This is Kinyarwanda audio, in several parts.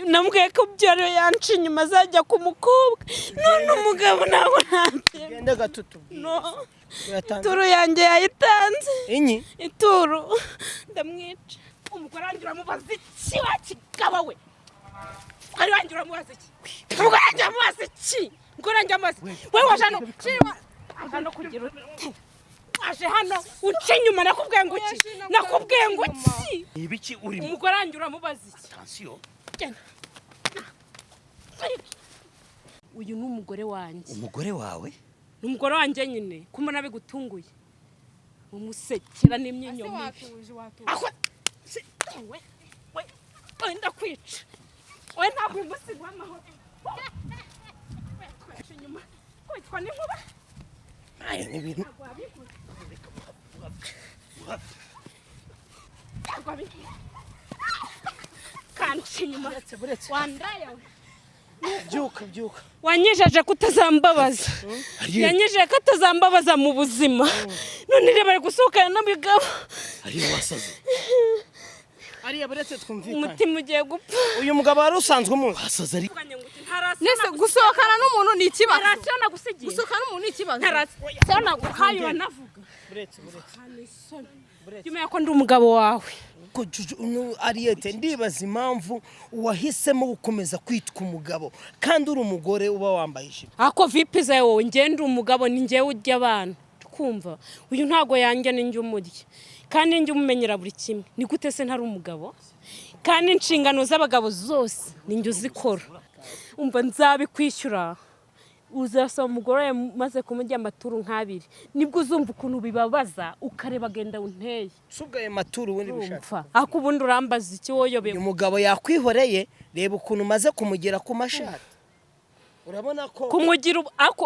Namubwiye ko byaro yanca inyuma azajya ku mukobwa, none umugabo ntabwo ntabyemera. Genda gato tubwire. No. Uyatanze. Ituru yanjye yayitanze. Inyi. Ituru, ndamwica. Umugore wanjye uramubaza iki, wa kigabo we? Umugore wanjye uramubaza iki? Umugore wanjye uramubaza iki? Umugore wanjye uramubaza iki? Wowe waje hano, waje hano kugira ute? Waje hano uca inyuma, nakubwiye ngo iki? Nakubwiye ngo iki? Ni ibiki urimo? Umugore wanjye uramubaza iki? Attention. Genda. Uyu ni umugore wanjye. Umugore wawe? Ni umugore wanjye nyine, ko mbona bigutunguye, umusekera n'imyinyo mibi. Watuje, watuje. Ako we we we, ndakwica we, ntabwo uyu munsi w'amahoro. We twaca inyuma kwitwa n'inkuba. Ayo ni ibintu. Ntabwo wabigura, ntabwo wabigura, kanca inyuma. Buretse. Wandaya we. Byuka, byuka. Wanyijeje ko utazambabaza, yanyijeje ko atazambabaza mu buzima, none reba ari gusohokana n'abigabo. Ariyo wasaze. Ariya, buretse twumvikane. Umutima ugiye gupfa. Uyu mugabo wari usanzwe umuzi? Wasaze ari. Nese gusohokana n'umuntu ni ikibazo? Ntarasiyo nagusigiye. Gusohokana n'umuntu ni ikibazo? Ntarasiyo naguhaye, uranavuga. Buretse, buretse. Jya umenya ko ndi umugabo wawe. Ko Juju, Ariyete, ndibaza impamvu wahisemo gukomeza kwitwa umugabo kandi uri umugore uba wambaye ijipo. Ako vipi zawe wowe? Njye ndi umugabo, ni njyewe urya abana, kumva uyu ntago yanjye, ni njye umurya kandi njye umumenyera buri kimwe. Ni gute se ntari umugabo kandi inshingano z'abagabo zose ni njye uzikora? Umva, nzabikwishyura. Uzasaba umugore wawe maze kumurya amaturu nk'abiri, nibwo uzumva ukuntu bibabaza, ukareba agenda unteye. Si ubwo ayo maturo ubundi bishaka? Urumva ako ubundi urambaza iki woyobewe? Uyu mugabo yakwihoreye. Reba ukuntu umaze kumugera ku mashati, urabona ko Kumugira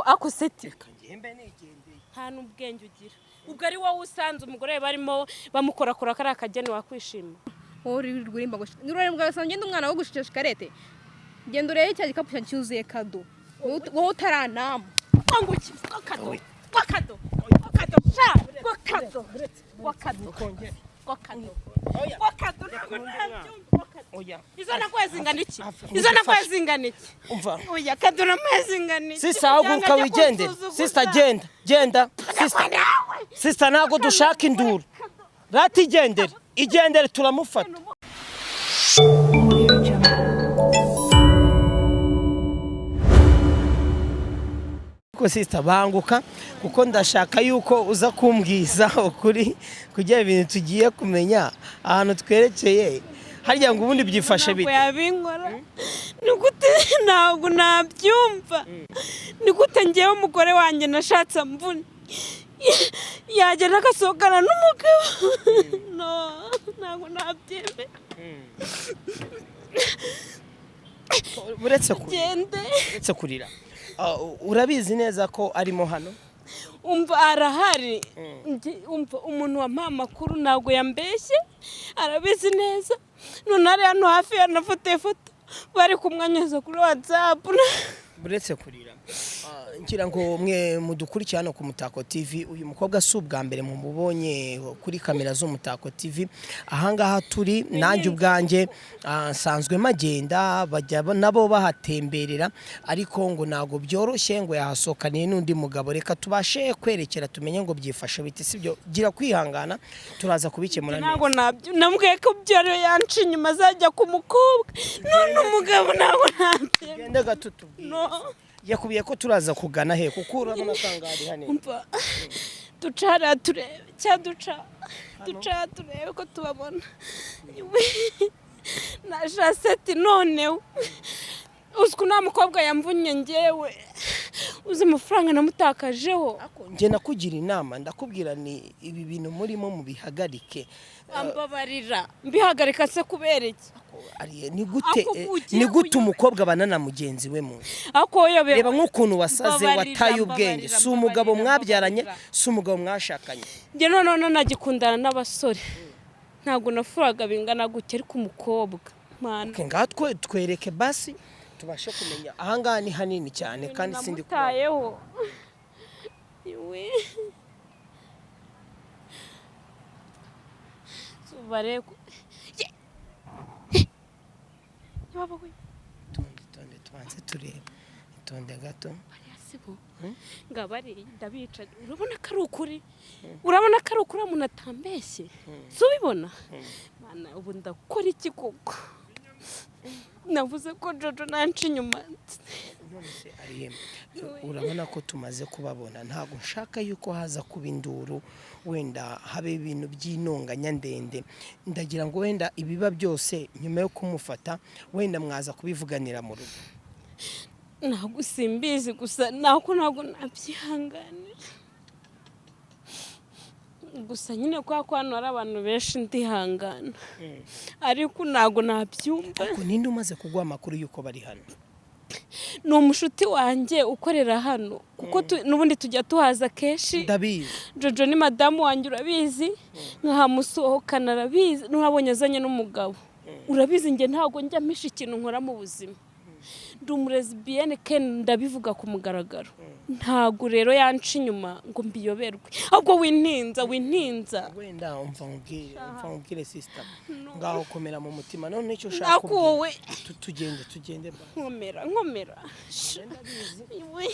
ako seti. Reka ngembe nigendeye. Nta n'ubwenge ugira. Ubwo ari wowe usanze umugore we barimo bamukorakora kariya kageni, wakwishima? Wowe uri gurimba ngo nurare bwawe, ngenda umwana wo gushesha shikarete, genda urebe cya gikapu cyanjye cyuzuye kado, wowe utaranama. Wanguki wakado wakado wakado sha wakado wakado wakado wakado, ntabwo ntabyumva wakado. Oya. Izo naguhaye zingana iki? Izo naguhaye zingana iki? Umva. Oya, kado namuhaye zingana iki? Sister, haguruka wigendere. Sister, genda, genda sister. Sister, ntabwo dushaka induru. Rati igendere, igendere, turamufata. Ko sister, banguka, kuko ndashaka yuko uza kumbwiza ukuri kugira ibintu tugiye kumenya ahantu twerekeye harya ngo ubundi byifashe Ntabwo bite. yabinkora. Ni gute? Ntabwo nabyumva. Ni gute ngewe umugore wanjye nashatse amvune yagenda agasohokana n'umugabo? No, ntabwo nabyemera. Uretse kurira. Gende. Uretse kurira. Urabizi neza ko arimo hano? Umva, arahari. Umva, umuntu wampaye amakuru ntabwo yambeshye, arabizi neza. None ari hano hafi, yanafotoye ifoto bari kumwanyuza kuri WhatsApp. Uretse kurira. Ngira ngo mwe mudukurikiye hano ku Mutako TV, uyu mukobwa si ubwa mbere mumubonye kuri kamera z'Umutako TV. Ahangaha turi, nanjye ubwanjye nsanzwe magenda, bajya nabo bahatemberera, ariko ngo ntabwo byoroshye, ngo yahasohokaniye n'undi mugabo. Reka tubashe kwerekera tumenye ngo byifashe bite. Sibyo? Gira kwihangana, turaza kubikemura Ntabwo neza. nabyo. Namubwiye ko byaro yanca inyuma azajya ku mukobwa, none umugabo ntabwo nabyemera. Genda gato tubwire. No. Yakubwiye ko turaza kugana he? Kuko urabona ko ahangaha ari hanini. Umva, duca hariya turebe, cyangwa duca turebe ko tubabona na jaseti. Noneho uzwi nta mukobwa yamvunnye ngewe, uzi amafaranga namutakajeho? Njye nakugira inama, ndakubwira ni ibi bintu murimo mubihagarike. Ambabarira, mbihagarika se kubera iki? Ariye, ni gute Ako ugiye ni gute uyu- umukobwa abana na mugenzi we mu nzu? Ako woyobewe. Reba nk'ukuntu wasaze. Mbabarira, Wataye ubwenge. mbabarira, Si umugabo mbabarira, mwabyaranye, mbabarira. si umugabo mwashakanye. Njye noneho nagikundana n'abasore, ntabwo nafuraga bingana gutya, ariko umukobwa, mana. Okay, ngaha twereke basi tubashe kumenya. Ahangaha ni hanini cyane kandi sindi kubona. Namutayeho iwe zuba rego. Baba we. Tonde, tonde, tubanze turebe. Tonde gato. Bariya sibo ngabari ndabica. Urabona ko ari ukuri, urabona ko ari ukuri, umuntu atambeshye, si ubibona? Mana, ubu ndakora iki koko? Navuze ko Jojo nanca inyuma. None se Ariye, urabona ko tumaze kubabona, ntabwo nshaka yuko haza kuba induru, wenda habe ibintu by'intonganya ndende. Ndagira ngo wenda ibiba byose nyuma yo kumufata, wenda mwaza kubivuganira mu rugo. Ntabwo simbizi, gusa nako ntabwo nabyihanganira. Gusa nyine kubera ko hano hari abantu benshi ndihangana, ariko ntabwo nabyumva. Ariko ninde umaze kuguha amakuru y'uko bari hano? Ni umushuti wanjye ukorera hano, kuko n'ubundi tujya tuhaza kenshi. Ndabizi. Jojo ni madamu wanjye, urabizi, nkahamusohokana, arabizi, ntuhabonye azanye n'umugabo, urabizi. Njye ntabwo njya mpisha ikintu nkora mu buzima. Ndi umulesbienne ken, ndabivuga ku mugaragaro. Ntabwo rero yanca inyuma ngo mbiyoberwe, ahubwo wintinza, wintinza. Wenda umva nkubwire, sister, ngaho komera mu mutima. None icyo ushaka Nakuwe. Tugende, tugende ba. Nkomera, nkomera. Ndabizi. We.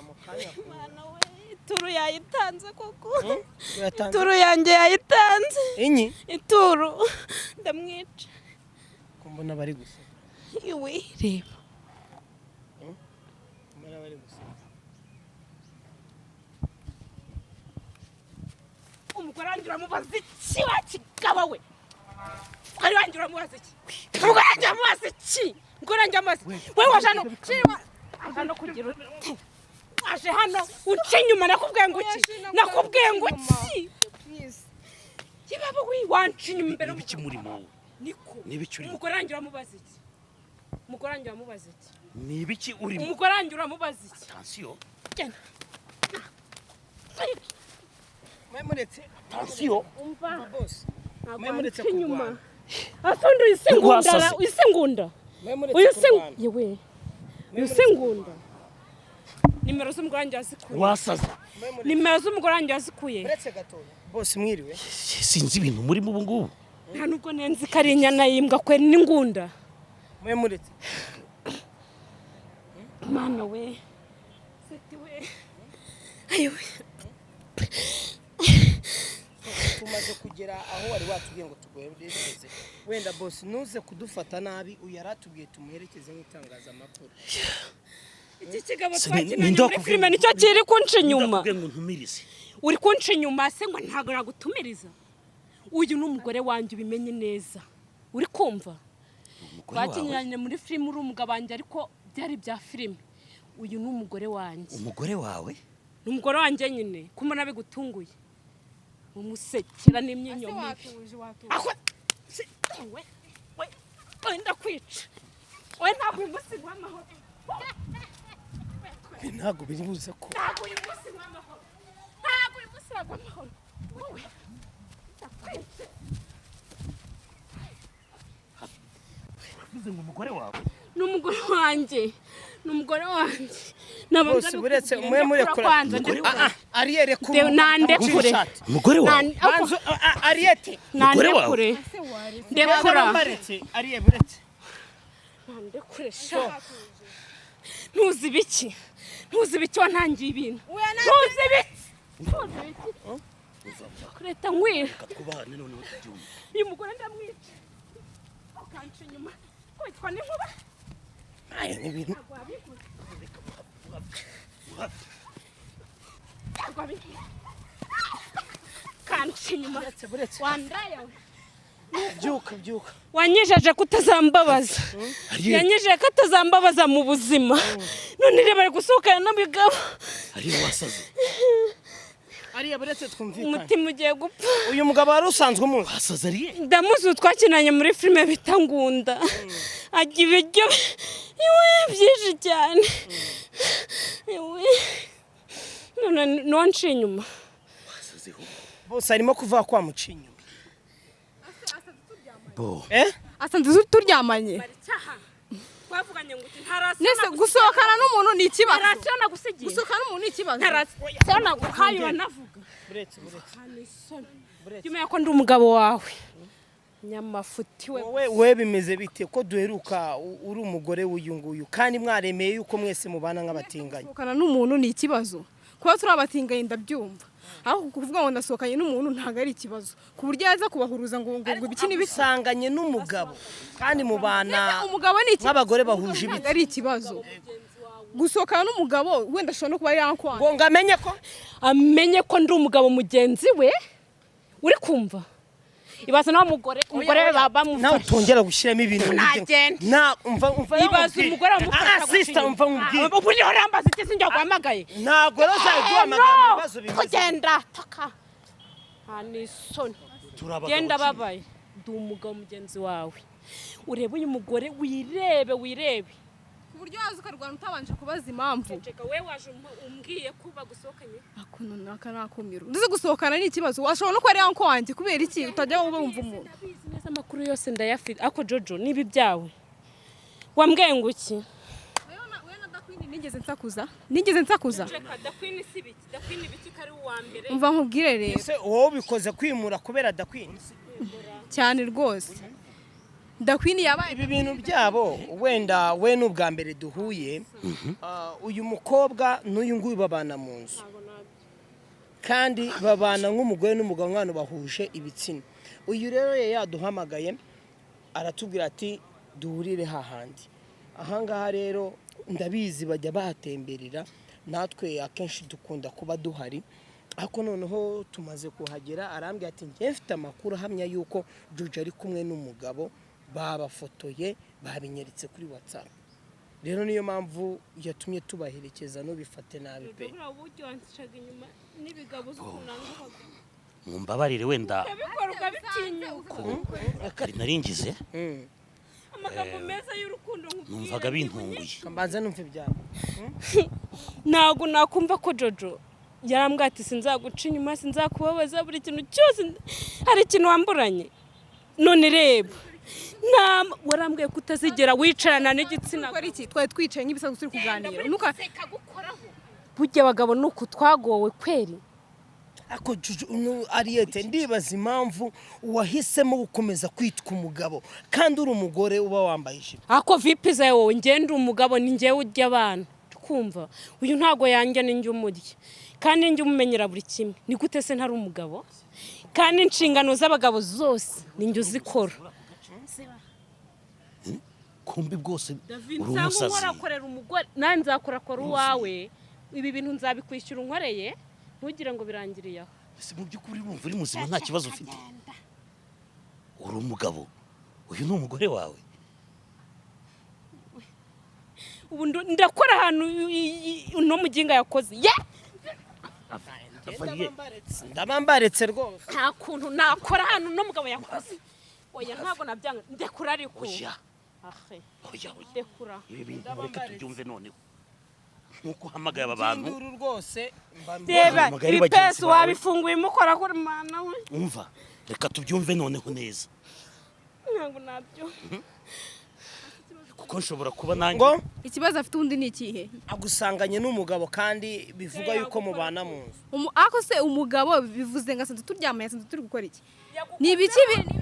Mu kanya. Mwana we, ituru yayitanze koko. Yatanze? Ituru yanjye yayitanze. Inyi? Ituru, ndamwica. Ko mbona bari guseka? Iwe, reba. Mbona bari guseka. Umugore wanjye uramubaza iki, wa kigabo we? Umugore wanjye uramubaza iki? Umugore wanjye uramubaza iki? Umugore wanjye uramubaza iki? We, waje hano, waje hano kugira ute? Waje hano uca inyuma. Nakubwiye ngo iki? Nakubwiye ngo iki? Kibaba we, wanca inyuma imbere. N'ibiki murimo wowe? Niko. N'ibiki urimo? Umugore wanjye uramubaza iki? Umugore wanjye uramubaza iki? Ni ibiki urimo? Umugore wanjye uramubaza iki? Attention. Genda. Mwe muretse. Attention. Umva. Boss. Ntabwo Mwe muretse wanca inyuma. kurwana. Asundi, uyu si ngunda. Wasaze. Uyu si ngunda. Mwe muretse Uyu si kurwana. yewe, uyu si ngunda. Nimero z'umugore wanjye wazikuye? Wasaze. Mwe muretse. Nimero z'umugore wanjye wazikuye? Muretse gatoya. Boss, mwiriwe. Sinzi ibintu murimo ubu ngubu. Nta nubwo nenzi ko ari inyana y'imbwa kwe n'ingunda. Mwe muretse. Mana we, seti we, ayiwe. Tumaze kugera aho wari watubwiye ngo tuguherekeze. Wenda boss, ntuze kudufata nabi, uyu yaratubwiye tumuherekeze nk'itangazamakuru. Iki kigabo Se, twakinanye ninde muri wakubwiye filime nicyo kiri kunca inyuma. Ndakubwiye ngo ntumirize. Uri kunca inyuma se ngo ntabwo nagutumiriza? Uyu ni umugore wanjye, ubimenye neza, uri kumva? Umugore wawe? Twakinanye muri filime, uri umugabo wanjye, ariko byari ibya filime. Uyu ni umugore wanjye. Umugore wawe? Ni umugore wanjye nyine. Ko mbona bigutunguye, umusekera n'imyinyo mibi. Watuje, watuje. Ako we we we, ndakwica we! Ntabwo uyu munsi nguha amahoro. Ibi ntabwo biri buze ko Ntabwo uyu munsi nguha amahoro, ntabwo uyu munsi naguha amahoro wowe, ndakwica. Uravuze ngo umugore wawe? Ni umugore wanjye, ni umugore wanjye. Nabanza Bose buretse bikubwire, mwe ndekura murekura. kwanza, Umugore ndekura. Ah, ah, Ariel, rekura. Nandekure. Umugore wawe? Banzu, ah, ah, Ariete. Umugore wawe? Nandekure. Ese waretse? Ndekura. Baretse, Ariel, buretse. Nandekure sha! Ntuzi ibiki, ntuzi ibiki, wantangiye ibintu. Oya, Ntuzi ibiki, ntuzi ibiki, kureta nkwira. Reka twubahane noneho tubyumve. Uyu mugore ndamwica, ukanca inyuma kwitwa n'inkuba. Aya ni ibintu. Ntabwo wabiguze, ntabwo wabiguze, kanca inyuma. Buretse, buretse. Wandaya we. Byuka, byuka. Wanyijeje ko utazambabaza. Ariel. Yanyijeje ko atazambabaza mu buzima, none reba ari gusohokana n'abigabo. Ariel, wasaze. Ariel, buretse twumvikane. Umutima ugiye gupfa. Uyu mugabo wari usanzwe umuzi? Wasaze, Ariel. Ndamuzi, twakinanye muri filime bita Ngunda. Ajya ibiryo iwe byinshi cyane iwe, none niwo nciye inyuma. Wasaze ho. Bose arimo kuvuga ko wamuciye inyuma. Bo. Eh. Asanze turyamanye. Twavuganye ngo uti ntarasiyo. Nese gusohokana n'umuntu ni ikibazo? Ntarasiyo nagusigiye. Gusohokana n'umuntu ni ikibazo? Ntarasiyo naguhaye, uranavuga. Buretse, buretse. Jya umenya ko ndi umugabo wawe. Nyamafuti we. Wowe we bimeze bite ko duheruka uri umugore w'uyu nguyu, kandi mwaremeye yuko mwese mubana nk'abatinganyi? Gusohokana n'umuntu ni ikibazo? Kuba turi abatinganyi ndabyumva, ariko kuvuga ngo ndasohokanye n'umuntu ntabwo ari ikibazo ku buryo yaza kubahuruza ngo ibiki n'ibiki. Usanganye n'umugabo kandi mubana Umugabo ni ikibazo? nk'abagore bahuje Ntabwo ibitsina. ari ikibazo gusohokana n'umugabo, wenda ashobora no kuba yankwanga. Ngo amenye ko Amenye ko ndi umugabo mugenzi we, uri kumva? Ibaza nawe umugore, umugore we bamufashe. Nawe utongera gushyiramo ibintu nk'ibyo. Nagenda. Na umva, umva. Ibaza umugore wamufasha. Ah, sister, umva nkubwire. Ubu niho urambaza iki? Sinjya guhamagaye. Ntabwo rero uzaduhamagara mu bibazo bimeze. Kugenda taka, nta n'isoni. Turi abagabo Genda. kimwe. Babaye ndi umugabo mugenzi wawe, urebe uyu mugore, wirebe, wirebe. Ku buryo waza ukarwana utabanje kubaza impamvu. Ceceka we, waje umbwiye ko bagusohokanye. Akuntu naka nakumiro uzi gusohokana ni ikibazo? Washobora no kuba ari uncle wanjye, kubera iki utajya wumva umuntu? Ndabizi neza, amakuru yose ndayafite. Ako Jojo, niba ibyawe wambwiye ngo iki? Wewe na Dakwini, nigeze nsakuza? Nigeze nsakuza? Reka, Dakwini si biki? Dakwini biki ko ari uwa mbere? Umva nkubwire rero. Ese wowe ubikoze kwimura kubera Dakwini? Cyane rwose, Dakwini yabaye Ibi bintu byabo, wenda we n'ubwa mbere duhuye. Uyu mukobwa n'uyu nguyu babana mu nzu, kandi babana nk'umugore n'umugabo, nk'abantu bahuje ibitsina. Uyu rero yari yaduhamagaye, aratubwira ati duhurire hahandi. Ahangaha rero ndabizi bajya bahatemberera, natwe akenshi dukunda kuba duhari, ariko noneho tumaze kuhagera arambwira ati njye mfite amakuru ahamya yuko Jojo ari kumwe n'umugabo, babafotoye, babinyeretse kuri WhatsApp. Rero niyo mpamvu yatumye tubaherekeza, ntubifate nabi pe. Buriya uburyo wansicaga inyuma n'ibigabo, uzi ukuntu nanga abagabo. Mumbabarire wenda. Ukabikora ukabitinyuka. Naringize. Amagambo meza y'urukundo nkubwira. Numvaga bintunguye. Mbanza numva ibyabo. Ntabwo nakumva ko Jojo yarambwira ati sinzaguca inyuma, sinzakubabaza, buri kintu cyose hari ikintu wamburanye. None reba, nta warambwiye ko utazigera wicarana n'igitsina Gukora iki? Twari twicaye nk'ibisanzwe turi kuganira. Nuka Burya abagabo ni uku twagowe kweri. Ariko Juju, Ariyete, ndibaza impamvu wahisemo gukomeza kwitwa umugabo kandi uri umugore uba wambaye ijipo. Ako vipi zawe wowe? Ngende umugabo ni njyewe urya abana, kumva uyu ntago yanjye, ni njye umurya kandi njye umumenyera buri kimwe. Ni gute se ntari umugabo, kandi inshingano z'abagabo zose ni njye uzikora? Kumbi bwose uri Nsanga umusazi. unkorakorera umugore, nanjye nzakorakora uwawe. Ibi bintu nzabikwishyura unkoreye, ntugire ngo birangiriye aho. Ese mu by'ukuri wumva uri muzima, nta kibazo ufite? Uri umugabo, uyu ni umugore wawe. Ubu ndakora ahantu uno muginga yakoze ye. Avariye. Ndaba mbaretse rwose. Nta kuntu nakora ahantu uno mugabo yakoze, oya, ntabwo nabyanga. Ndekura ariko. Oya. Ahe. Oya, oya. Ndekura. Ibi bintu mureke tubyumve noneho, nk'uko uhamagaye aba bantu. Induru rwose Reba. Wahamagaye bagenzi Ibipesu bawe. wabifunguye mukora kuri mana we. Umva, reka tubyumve noneho neza. Ntabwo nabyo. Kuko nshobora kuba nanjye Ngo Ikibazo afite undi ni ikihe? Agusanganye n'umugabo kandi bivugwa yuko mubana mu nzu. Ako se umugabo bivuze ngo asanzwe turyamanye, asanzwe turi gukora iki? Ni ibiki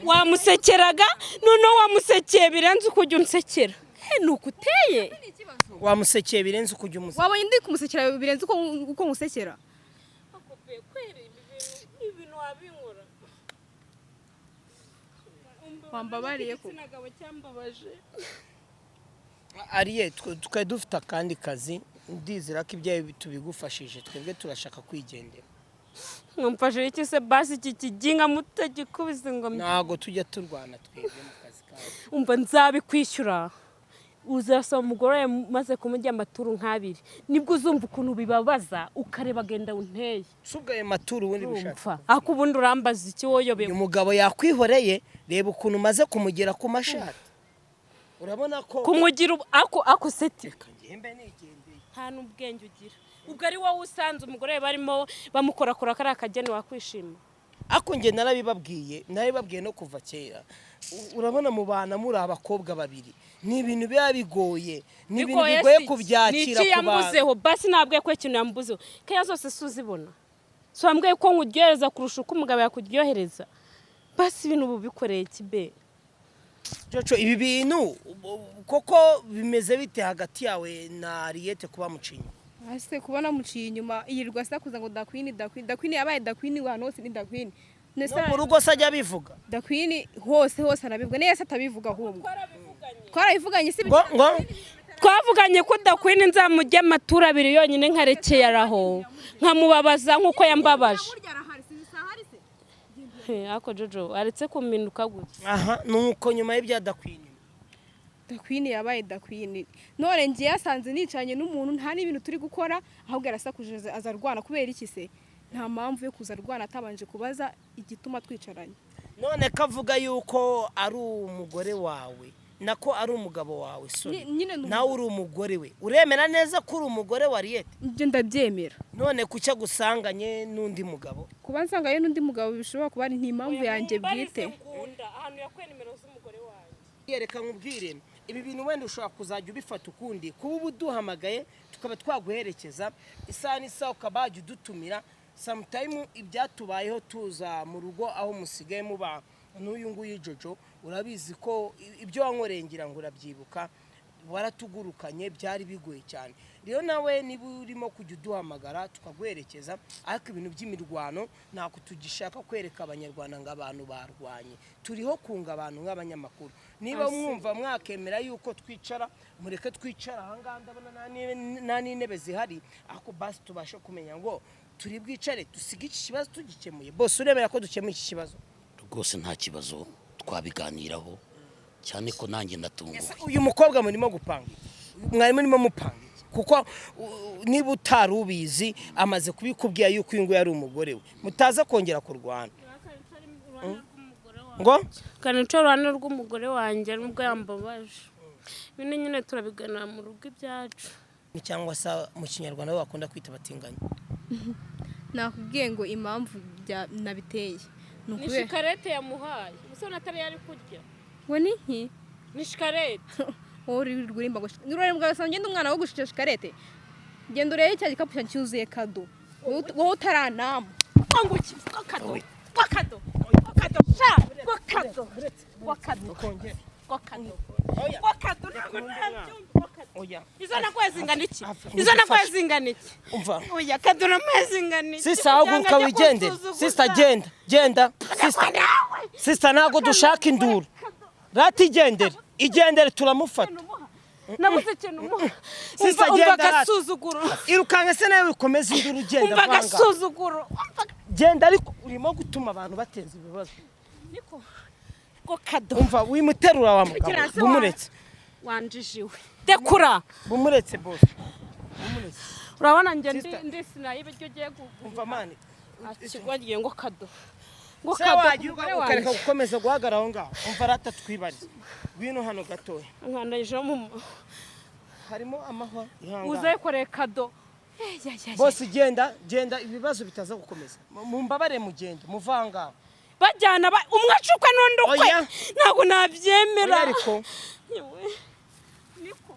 Wamusekeraga, noneho wamusekeye birenze uko ujya unsekera. Ni uko uteye. Wamusekeye birenze uko ujya umusekera. Wabonye ndi kumusekera birenze uko ngusekera? Ibintu wabinkora. Wambabariye ko. Igitsina gabo cyambabaje. Ariye, twari dufite akandi kazi, ndizera ko ibyawe tubigufashije, twebwe turashaka kwigendera. Mwamfashe iki se? Basi iki kiginga mutagikubise ngo Ntabwo tujya turwana twebwe mu kazi kacu. Umva, nzabikwishyura. Uzasaba umugore wawe maze kumurya amaturu nk'abiri, nibwo uzumva ukuntu bibabaza, ukareba agenda unteye. Si ubwo ayo maturo ubundi bishaka Urumva ako ubundi urambaza iki woyobewe? Uyu mugabo yakwihoreye, reba ukuntu umaze kumugera ku mashati, urabona ko Kumugira ako seti. Reka ngende nigendeye. Nta n'ubwenge ugira. Ubwo ari wowe usanze umugore we barimo bamukorakora kariya kageni, wakwishima? Ariko njye narabibabwiye, narabibabwiye no kuva kera. Urabona mubana muri abakobwa babiri, ni ibintu biba bigoye, ni ibintu Bigoye bigoye si iki? kubyakira Ni iki ku bantu. yambuzeho? Basi nabwiye ko ikintu yambuzeho keya zose si uzibona, si wambwiye ko nkuryohereza kurusha uko umugabo yakuryohereza? Basi ibintu ubu bikoreye kibe. Jojo, ibi bintu koko bimeze bite hagati yawe na Ariete kuba mucinya? Ase kubona muciye inyuma, yirirwa asakuza ngo Dakwini, Dakwini, Dakwini, yabaye Dakwini ahantu hose, ni Dakwini. No mu rugo se ajya abivuga? Dakwini hose hose arabivuga, niyo se atabivuga ahubwo twarabivuganye si? Ngo ngo Twavuganye ko Dakwini nzamujya amaturo abiri yonyine, nkarekeye aho nkamubabaza nk'uko yambabaje. Burya arahari, si sahari se? Ariko Jojo aretse kuminuka gutya. Aha, nuko nyuma y'ibya Dakwini? Dakwini yabaye Dakwini, none ngiye yasanze nicanye n'umuntu, nta n'ibintu turi gukora, ahubwo arasakuje aza arwana. Kubera iki se? Nta mpamvu yo kuza arwana atabanje kubaza igituma twicaranye. None ko avuga yuko ari umugore wawe, nako ari umugabo wawe, sorry. Nyine ni Nawe uri umugore we, uremera neza ko uri umugore wa Ariete? Ibyo ndabyemera. None kuki agusanganye n'undi mugabo? Kuba nsangayo n'undi mugabo bishobora kuba ari n'impamvu yanjye bwite. Ahantu yakuye nimero z'umugore wanjye. Yereka nkubwire, ibi bintu wenda ushobora kuzajya ubifata ukundi, kuba uba uduhamagaye tukaba twaguherekeza isaha n'isaha, ukaba wajya udutumira sometime. Ibyatubayeho tuza mu rugo aho musigaye muba n'uyu nguyu Jojo, urabizi ko ibyo wankoreye, ngira ngo urabyibuka, waratugurukanye, byari bigoye cyane. Rero nawe niba urimo kujya uduhamagara tukaguherekeza, ariko ibintu by'imirwano ntabwo tugishaka kwereka Abanyarwanda ngo abantu barwanye. Turiho kunga abantu nk'abanyamakuru. Niba mwumva mwakemera yuko twicara, mureke twicara ahangaha, ndabona nta n'intebe zihari, ariko basi tubashe kumenya ngo turi bwicare dusige iki kibazo tugikemuye. Bose uremera ko dukemuye iki kibazo? Rwose nta kibazo, twabiganiraho, cyane ko nanjye ndatunguwe. Ese uyu mukobwa murimo gupanga iki? Mwari murimo mupanga iki? Kuko niba utari ubizi, amaze kubikubwira yuko uyu nguyu ari umugore we, mutaza kongera kurwana ngo Kanica uruhande rw'umugore wanjye nubwo yambabaje, bino nyine turabiganira mu rugo ibyacu. Cyangwa se mu Kinyarwanda bo bakunda kwita abatinganyi. Nakubwiye ngo impamvu nabiteye ni Ni ukubera shikarete yamuhaye, umusore atari yari kurya. Ngo ni nki? Ni shikarete. Wowe uri rwurimba ngo urarembwa, ugasanga ngenda umwana wo gushisha shikarete. Genda urebe cya gikapu cyanjye cyuzuye kado, wowe utaranama. Wanguki wakado wakado wakado sha wakado wakado wakado wakado, ntabwo ntabyumva, wakado. Oya. Izo naguhaye zingana iki? Izo naguhaye zingana iki? Umva. Oya, kado namuhaye zingana iki? Sister, haguruka wigendere. Sister, genda, genda sister. Sister, ntabwo dushaka induru. Rati igendere, igendere, turamufata. Nabuze ikintu umuha. Sister, Umva, umva. Genda rata. Agasuzuguro. Irukanka se nawe ukomeze induru, ugenda. Umva. Vanga. Agasuzuguro, umva. Genda, ariko urimo gutuma abantu bateza ibibazo. Niko ngo kado. Umva, wimuterura wa mugabo. Kugira se Bumuretse. Wanjijiwe, dekura. Bumuretse, boss, bumuretse. Urabona njye ndi Sister. ndi sinayiba ibyo ugiye Umva man. Wagiye ngo kado, ngo Se kado ku wagiye mugore ukareka wanjye. gukomeza guhagarara aho ngaho. Umva rata, twibarize, ngwino hano gatoya. Nkandagije mu Harimo amahwa, ihangane. Uzayikoreye kado. Eh, ya, ya, ya. Bose genda, genda, ibibazo bitaza gukomeza. Mumbabare, mugende muvanga. Bajyana umwe acukwe n'undi ukwe. Oya. Ntabwo nabyemera. Oya, ariko Yewe. Niko.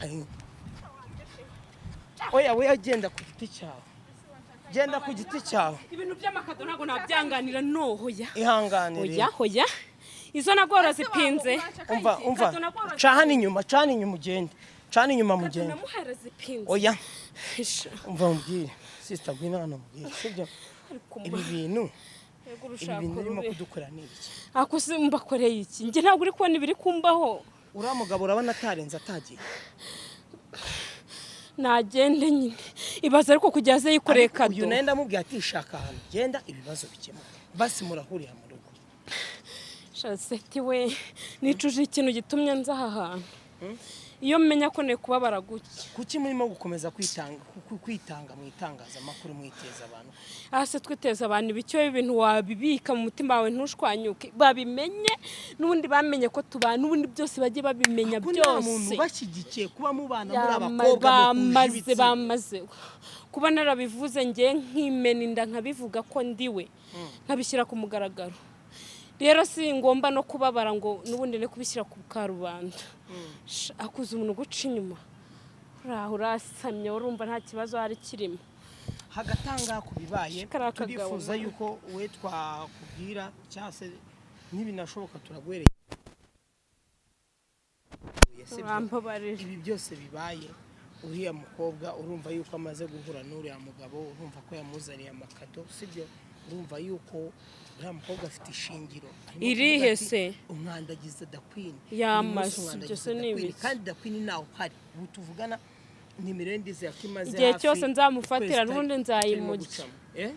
Ay. Oya, we genda ku giti cyawe, genda ku giti cyawe. Ibintu by'amakado ntabwo nabyanganira, no, hoya. Ihanganire. Hoya, hoya, izo nagora zipinze. Umva, umva, cana inyuma, cana inyuma ugende, cana inyuma mugende. Namuhera zipinze. Oya. Isha. Umva mubwire, sister, ngwino hano mubwire, sibyo? Ariko Ibi bintu, yego, ibi urushako bintu urimo rube. kudukora ni ibiki? Ako se mbakoreye iki? Njye ntabwo uri kubona ibiri kumbaho. Uriya mugabo urabona atarenze atagiye? Nagende nyine, ibaze ariko kujya aze yikoreye Ariko kado. Uyu nawe ndamubwira ati shaka ahantu genda, ibibazo bikemuka, basi murahurira mu rugo. Shaseti we, nicuje ikintu gitumye nza aha hantu. Iyo menya ko ne kubabara gutya. Kuki murimo gukomeza kwitanga kwitanga mu itangazamakuru, mwiteza abantu? Hasi twiteza abantu ibicyo? Ibintu wabibika mu mutima wawe, ntushwanyuke, babimenye n'ubundi, bamenye ko tubana n'ubundi, byose bajye babimenya. Ko nta muntu Byose. ubashyigikiye kuba mubana muri abakobwa muhuje Bamaze ibitsina? Bamaze kuba narabivuze ngiye nkimena inda, nkabivuga ko ndiwe, nkabishyira ku mugaragaro. Rero si ngomba no kubabara ngo n'ubundi ne kubishyira ku karubanda. Akuze umuntu uguca inyuma, uraho urasamye, urumva nta kibazo hari kirimo. Hagatanga ku bibaye, Kariya kagabo turifuza mwana. yuko we twakubwira cyangwa se nibinashoboka turaguherekeza, sibyo? Urambabarira. Ibi byose bibaye, uriya mukobwa urumva yuko amaze guhura n'uriya mugabo, urumva ko yamuzaniye amakado, sibyo? Urumva yuko uriya mukobwa afite ishingiro. Arimo Irihe kuvuga ati, se? Umwandagiza Dakwini. Yamase, Uyu munsi ibyo se umwandagiza ni Da Queen. ibiki? Kandi Dakwini ntawe uhari ubu tuvugana, nimero ye ndizera ko imaze Igihe hafi cyose nzamufatira ukwezi n'ubundi turimo nzayimurya. gucamo. Eh?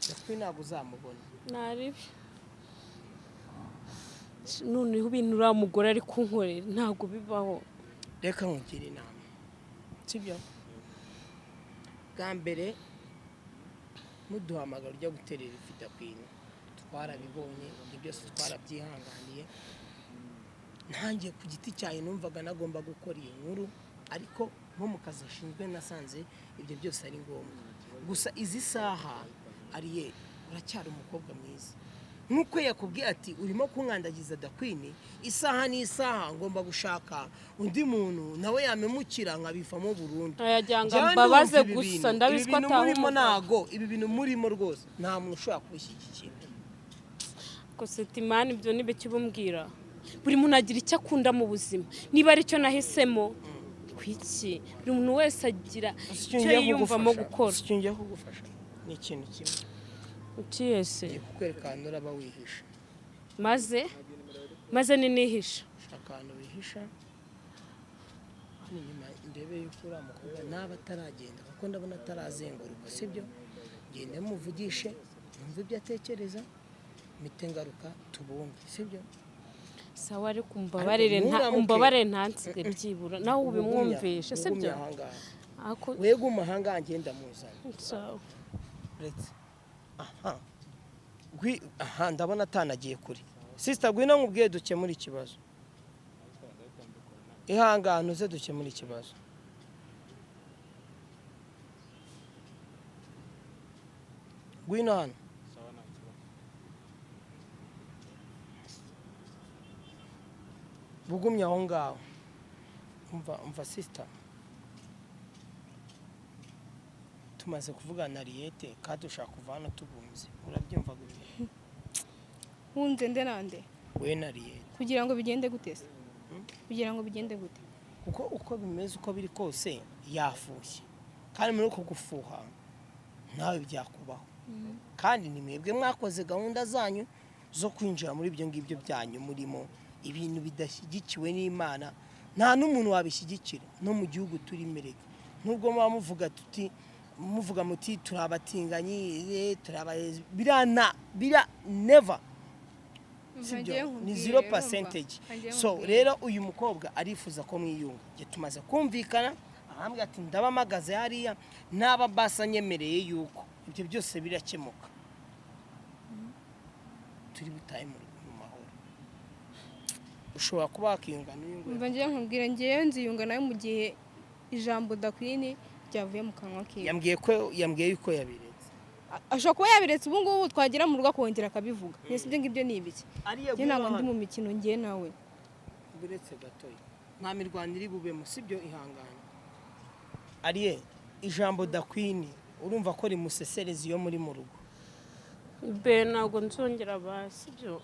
Dakwini ntabwo uzamubona. Naribi noneho ibintu uriya mugore ari kunkorera ntabwo bibaho. Reka nkugire inama, sibyo? Bwa mbere muduhamagara ujya guterera ifi Dakwini, twarabibonye ibyo byose, twarabyihanganiye. Ntangiye ku giti cyawe numvaga nagomba gukora iyi nkuru, ariko nko mu kazi ashinzwe nasanze ibyo byose ari ngombwa. Gusa izi saha, ariye, uracyari umukobwa mwiza. Nk'uko yakubwiye ati urimo kunkandagiza Dakwini, isaha n'isaha ngomba gushaka undi muntu nawe yamemukira nkabivamo burundu. Ayagira ngo Njyewe ambabaze ndumva ibi gusa, bintu, ndabizi ibi ko bintu ataha murimo umugabo. Ntago ibi bintu murimo rwose nta muntu ushobora kubishyigikira. Kosetimani, ibyo ni byo ubumbwira. Buri muntu agira icyo akunda mu buzima. Niba aricyo nahisemo kwiki, buri muntu wese agira icyo yiyumvamo gukora. Icyo ngiye kugufasha ni ikintu kimwe. Ukiyese. Ngiye kukwereka ahantu uraba wihisha. Maze ninihisha. Shaka ahantu wihisha hano inyuma, ndebe yuko uriya mukobwa naba ataragenda, kuko ndabona atarazenguruka, sibyo? Ngende muvugishe numve ibyo atekereza, mpite ngaruka tubumve, sibyo? Sawa, ariko umbabarire, nta Nturamuke. Umbabarire, ntansige byibura nawe ubimwumvishe, sibyo? Ugumye ahangaha. Ako Weguma ahangaha, ngenda muzana. Sawa. Uretse aha. Aha ndabona atanagiye kure. Sister, ngwino nkubwiye dukemure ikibazo. Ihangane uze dukemure ikibazo. Ngwino hano. Bugumye aho ngaho. Umva, umva sister, tumaze kuvugana na Riyete kandi ushaka kuva hano tubunze, urabyumva gute? Nkunze nde nande? We na Riyete. Kugira ngo bigende gute se? Kugira ngo bigende gute? Kuko uko bimeze, uko biri kose yafushye, kandi muri uko gufuha nawe byakubaho. Kandi ni mwebwe mwakoze gahunda zanyu zo kwinjira muri ibyo ngibyo byanyu, murimo ibintu bidashyigikiwe n'Imana, nta n'umuntu wabishyigikira no mu gihugu turimo. Erega nubwo muba muvuga tuti, muvuga muti turi abatinganyi, turi biriya na biriya, never, sibyo? Ni 0%. So rero uyu mukobwa arifuza ko mwiyunga. Njye tumaze kumvikana, arambwira ati ndaba mpagaze hariya, naba basa nyemereye yuko ibyo byose birakemuka, turi butahe mu rugo mu mahoro. Ushobora kuba wakiyunga n'uyu nguyu. Umva, ngiye nkubwira, ngewe nziyunga nawe mu gihe ijambo Dakwini ryavuye mu kanwa kiwe. Yambwiye yuko yabiretse. Ashobora kuba yabiretse ubu ngubu, twagera mu rugo akongera akabivuga. Mbese ibyo ngibyo ni ibiki? Ariya. Njye ntabwo ndi mu mikino, ngewe nawe. Uretse gatoya, nta mirwano iri bubemo, sibyo? Ihangane. Ariye, ijambo Dakwini urumva ko rimusesereza iyo muri mu rugo. Be, ntabwo nzongera ba, sibyo?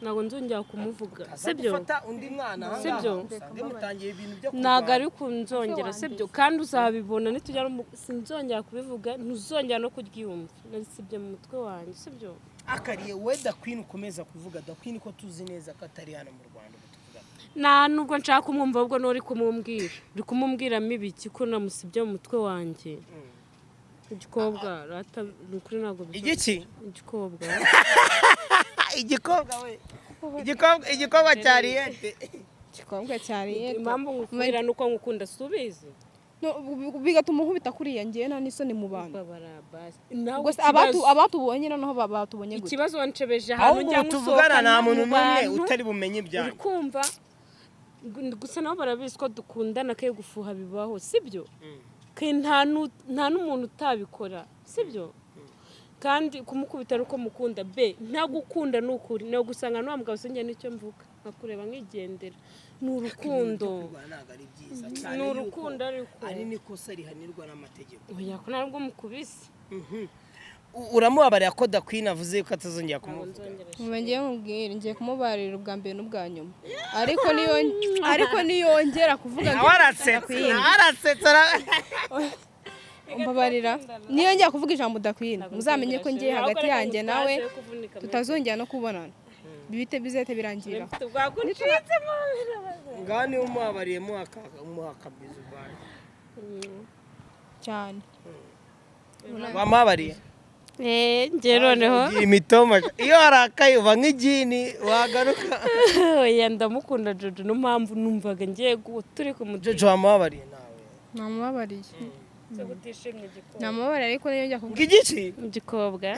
Ntabwo nzongera kumuvuga, aza sibyo? Gufata undi mwana ahangaha, Sibyo? usange mutangiye ibintu byo Ntabwo kurwana. ari kunzongera, sibyo? Kandi uzabibona nitugera sinzongera kubivuga, ntuzongera no kuryumva. Narisibye mu mutwe wanjye, sibyo? Akariye we, Dakwini ukomeza kuvuga Dakwini ko tuzi neza ko atari hano mu Rwanda ubu tuvuga. Nta nubwo nshaka kumwumva, ahubwo n'uri kumubwira, uri kumubwiramo ibiki ko namusibye mu mutwe wanjye? Igikobwa rata, ni ukuri ntabwo bizongera. Igiki? Igikobwa. Igikobwa we, igikobwa, igikobwa cya Riyete. Igikobwa cya Riyete. Impamvu ngukundira ni uko ngukunda, si ubizi? Bigatuma nkubita kuriya, ngewe nta n'isoni mu bantu. Babara basi nawe. Gusa Ikibazo abatubonye noneho batubonye gute? Ikibazo wancebeje ahantu Ahubwo njya ubu tuvugana nkusohokana nta muntu mu n'umwe bantu. utari bumenye Uri ibyanyu. kumva? Gusa nabo barabizi ko dukundana, ke gufuha bibaho, sibyo? Ke nta n'umuntu utabikora, sibyo? Kandi kumukubita ari uko mukunda be, ntagukunda ni ukuri, ni ugusanga n'uwa mugabo, sinjye nicyo mvuga, nkakureba nkigendera. Ni urukundo. Ntabwo ari byiza cyane. Ni Yuko urukundo ariko. Ari n'ikosa rihanirwa n'amategeko. Oya, ko ntabwo mukubise. Uramubabarira ko Da Queen avuze ko atazongera Ntabwo kumuvuga? nzongera. Muba ngiye mubwire, ngiye kumubarira ubwa mbere n'ubwa nyuma, ariko niyongera kuvuga ngo Nawe arasetse, nawe arasetse. Mbabarira, niyongera kuvuga ijambo Da Queen, muzamenye ko ngiye hagati yanjye nawe tutazongera no kubonana, bibite bizahite birangira. Bwagucitsemo. Ngaho niba umubabariye, muha akabizu bwawe. Cyane. Wamubabariye? Njye noneho Ugira imitoma, iyo warakaye uba nk'igini wagaruka. Oya, ndamukunda Jojo, niyo mpamvu numvaga ngiye turi ku mutima. Jojo, wamubabariye nawe? Namubabariye. Utishimye igikobwa? Namubabariye, ariko niyongera kuvuga Ngo igiki? Igikobwa.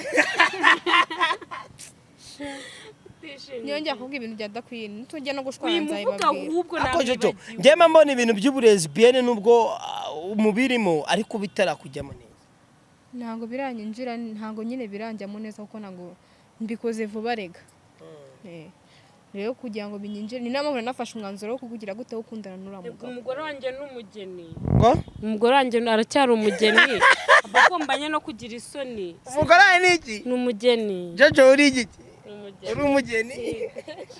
Niyongera kuvuga ibintu bya Da Queen, nitujya no gushwana Wimuvuga. nzabibabwira. Ahubwo Ako Jojo, namwibagiwe. njyewe mbona ibintu by'uburezibiyene nubwo umubirimo, ariko bitarakujyamo neza. Ntabwo biranyinjira, ntabwo nyine biranjyamo neza, kuko ntabwo mbikoze vuba rega. Rero kugira ngo binyinjire, ni nayo mpamvu nafashe umwanzuro wo kukugira gute, wo gukundana n'uriya mugabo. Umugore wanjye ni umugeni. Ngo? Umugore wanjye aracyari umugeni, aba agombanye no kugira isoni. Umugore wawe ni iki? Ni umugeni. Jojo, uri igiki? Ni umugeni. Uri umugeni?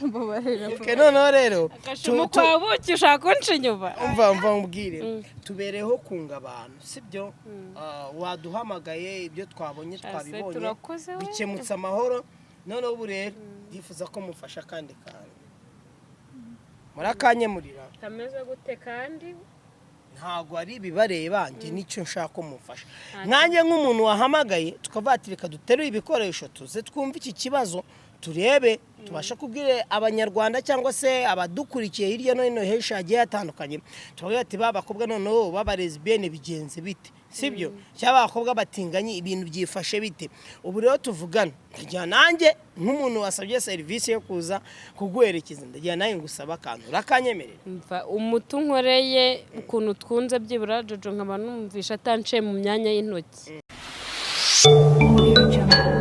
Mbabarira. Okay, noneho rero Agashumu kwa buki, ushaka kunca inyuma. Umva nkubwire, tubereho kunga abantu, sibyo? Ah, waduhamagaye, ibyo twabonye twabibonye, Turakoze we. bikemutse amahoro. Noneho ubu rero ndifuza ko mufasha akandi kantu, murakanyemurira. Kameze gute kandi? Ntabwo ari ibibareba, njye nicyo nshaka ko mufasha nkanjye nk'umuntu wahamagaye, tukavuga ati reka duterure ibikoresho tuze twumve iki kibazo, turebe tubashe kubwira Abanyarwanda cyangwa se abadukurikiye hirya no hino henshi hagiye hatandukanye, tubavuga ati ba bakobwa noneho b'abalesbienne bigenze bite, sibyo? Cyangwa abakobwa batinganye, ibintu byifashe bite? Ubu rero tuvugana, ndagira nanjye nk'umuntu wasabye serivisi yo kuza kuguherekeza, ndagira nanjye ngusaba akantu, urakanyemerera? Mva umuti unkoreye, ukuntu twunze byibura Jojo nkaba numvisha atanciye mu myanya y'intoki. Audio Jungle.